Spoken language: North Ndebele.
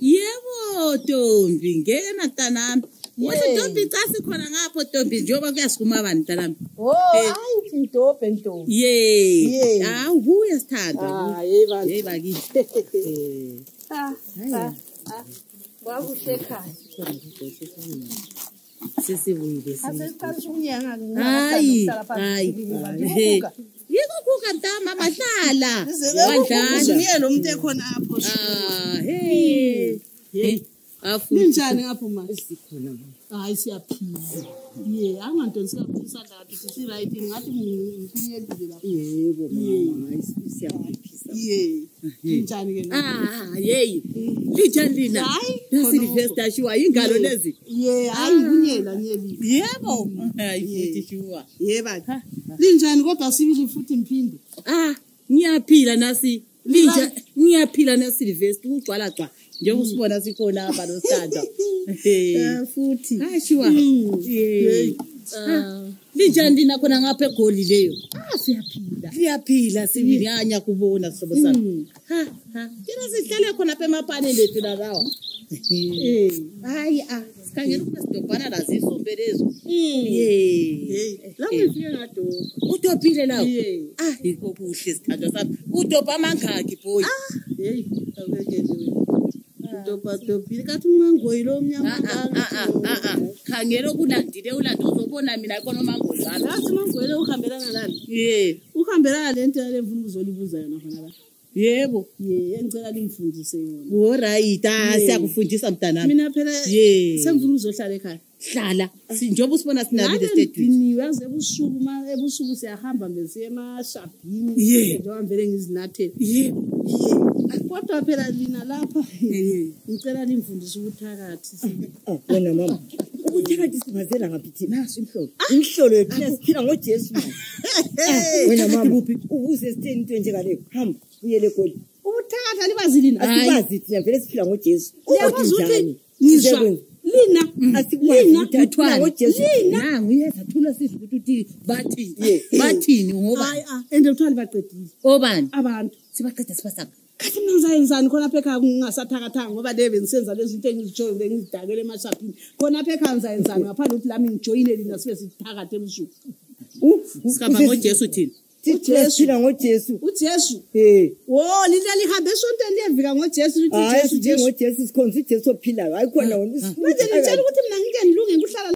Yebo Ntombi ngeke natanami. Wathi Ntombi cha sikhona ngapho Ntombi njengoba kuyasukuma abantu mntanami. Hayi Ntombi. Ubuya sithanda. Hey bakithi. Wakuhle ekhaya. Sesibuyile Asesiqalisa unyanga Yiko kuka ntama mahlala. Wadlala. Niye lo muntu ekhona apho. Ninjani ngapho manje? Sikhona. Hayi siyaphila. Angantoni sikaphisa ngathi sithi right ngathi ngifinyelile lapha. Yebo mama siyaphisa. Ninjani ke na? Linjani lina? Silvester shuwa ingalo lezi. Hayi kunyela nyeli. Yebo. Hayi futhi shuwa. Yeba. Linjani kodwa sibili futhi imphindi. Ngiyaphila nasi. Ngiyaphila naSilvester ugcwala gcwa. Njengoba usibona sikhona apha noSithanda. Futhi. Hayi shuwa. Linjani lina khona ngapha eGoli leyo? Siyaphila sibili anya kubona sobo sami. Kina sihlale khona apha emapaneni lethu lawa. Hayi sikhangela ukuthi sidobhana lazi isombe lezo. La ngifike ngadoba. Udobhile lawo. Yikho kuhle Sithanda sami. Udobha amangaki boy? Dobhile kathi umangoyi lo mnyama khangela okulandile ulanda uzobona mina khona umangozana ngathi umangoyi lo uhambelana nani uhambelana lento lemfundo uzolibuza yona khona la yebo engicela lingifundise yona alright siyakufundisa mntanami mina phela semfundo uzohlala ekhaya hlala njengoba usibona sinabile stadium yaze ebusuku siyahamba bese emashapini njengoba vele ngizinathele kodwa phela lina lapha ngicela lingifundise ukuthakatha wena mama ukuthakatha sibazela ngapithi naso imhlolo yephila siphila ngoJesu wena mama ukuze sitheni into njengaleyo hamba uyele eGoli ukuthakatha libazilini asibazi thina vele siphila ngoJesu uyakuthi ngizwa lina asikwazi ukuthakatha ngoJesu nguyeza thula sizwe ukuthi bathini ngoba ende uthwali baqedile obani abantu sibaqeda sibasaka kathi ngizayenzani khona apha ekhaya ngingasathakathanga ngoba lebe ngisenza lezi zinto engizitshoyo ngizidakele emashapini khona apha ekhaya ngizayenzani ngaphandle ukuthi lami ngijoyine lina sibe sithakathe ebusuku sikhamba ngoJesu thina siphila ngoJesu uJesu lina lihambe esontweni liyevika ngoJesu uJesu ngoJesu sikhonza uJesu ophilayo hayi khona manje ngitshela ukuthi mina ngike ngilunge ukuhlala